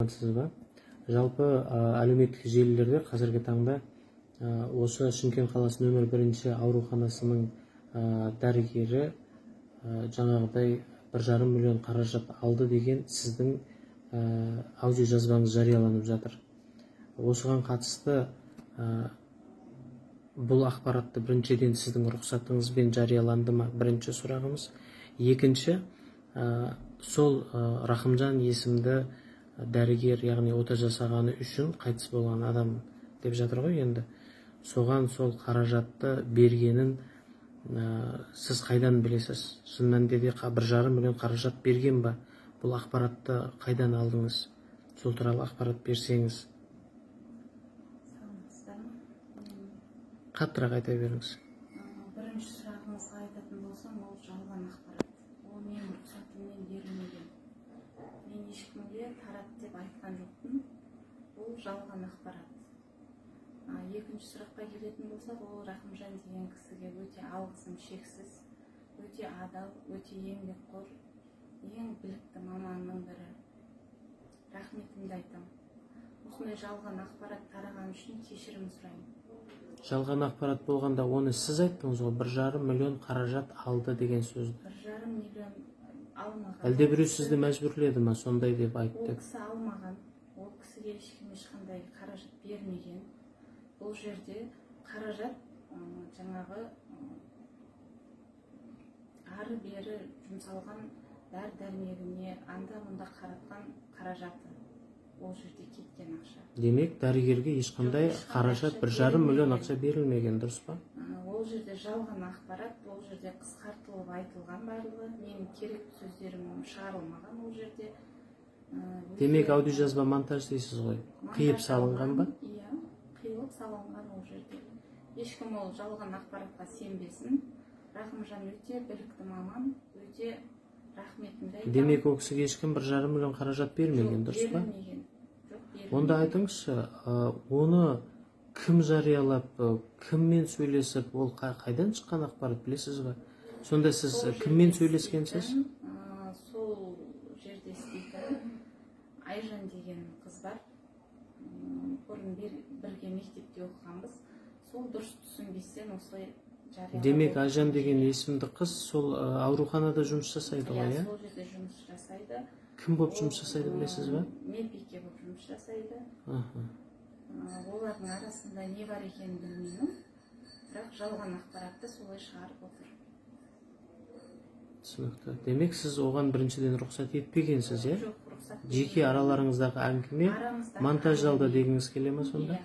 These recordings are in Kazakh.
Саламатсыз ба? Жалпы әлеуметтік желілерде қазіргі таңда осы Шымкент қаласы нөмір 1 ауруханасының дәрігері жаңағыдай 1,5 миллион қаражат алды деген сіздің аудио жазбаңыз жарияланып жатыр. Осыған қатысты бұл ақпаратты біріншіден сіздің рұқсатыңызбен жарияланды ма? Бірінші сұрағымыз. Екінші, сол Рахымжан есімді дәрігер, яғни ота жасағаны үшін қайтыс болған адам деп жатыр ғой енді. Соған сол қаражатты бергенін сіз қайдан білесіз? Шын мәнінде де 1,5 миллион қаражат берген ба? Бұл ақпаратты қайдан алдыңыз? Сол туралы ақпарат берсеңіз. Саламатсыздар ма? Қаттырақ айта беріңіз. Бірінші сұрағыңызға айтатын болсам, ол жалған ақпарат. Ол менің рұқсатыммен берілмеген. Мен ешкімге тарат деп айтқан жоқпын. Бұл жалған ақпарат. Екінші сұраққа келетін болсақ, ол Рахымжан деген кісіге өте алғысым шексіз, өте адал, өте еңбекқор, ең білікті маманның бірі. Рахметімді айтамын. Осындай жалған ақпарат тараған үшін кешірім сұраймын. Жалған ақпарат болғанда оны сіз айттыңыз ғой, 1,5 миллион қаражат алды деген сөзді. 1,5 миллион алмаған. Әлде біреу сізді мәжбүрледі ма сондай деп айт Ол деп? кісі алмаған. Ол кісіге ешкім ешқандай қаражат бермеген. Бұл жерде қаражат жаңағы ары бері жұмсалған дәрі-дәрмегіне, анда-мұнда қаратқан қаражаты. Ол жерде кеткен ақша. Демек, дәрігерге ешқандай Жоқ, ешқандай қаражат, ақша 1,5 миллион берілмеген. ақша берілмеген, дұрыс па? Ол жерде жалған ақпарат, ол жерде қысқартылып айтылған барлығы. Менің керекті сөздерім шығарылмаған ол жерде. Демек, аудиожазба монтаж дейсіз ғой? Қиып салынған ба? Иә, қиылып салынған ол жерде. Ешкім ол жалған ақпаратқа сенбесін. Рахымжан өте білікті маман, өте рахметімді айтамын. Демек, ол кісіге ешкім 1,5 миллион қаражат бермеген, Жоқ, дұрыс па? берілмеген. Жоқ, берілмеген. Онда айтыңызшы, оны кім жариялап, кіммен сөйлесіп, ол қайдан шыққан ақпарат білесіз ба? Сонда сіз Сол кіммен жерде сөйлескенсіз? істейтін, сол жерде істейтін Айжан деген қыз бар. Бұрын бірге мектепте оқығанбыз. Сол дұрыс түсінбестен осылай жариялап Демек, отыр. Айжан деген есімді қыз сол ауруханада жұмыс жасайды ғой, Иә, иә? сол жерде жұмыс жасайды. Кім болып жұмыс жасайды, білесіз ба? Медбике болып жұмыс жасайды. Олардың арасында не бар екенін білмеймін, бірақ жалған ақпаратты солай шығарып отыр. Түсінікті. Демек, сіз оған біріншіден рұқсат етпегенсіз, иә? Жоқ, рұқсат Жеке бермеген. араларыңыздағы әңгіме Арамыздағы монтаждалды әңгіме. дегіңіз келе ме сонда? Иә,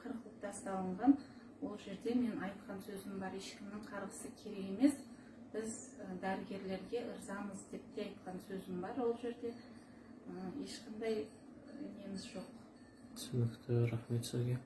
қырқылып тасталынған. Ол жерде мен айтқан сөзім бар, ешкімнің қарғысы керек емес, біз дәрігерлерге ырзамыз деп те айтқан сөзім бар ол жерде. Ешқандай неміз жоқ. Түсінікті, рахмет сізге.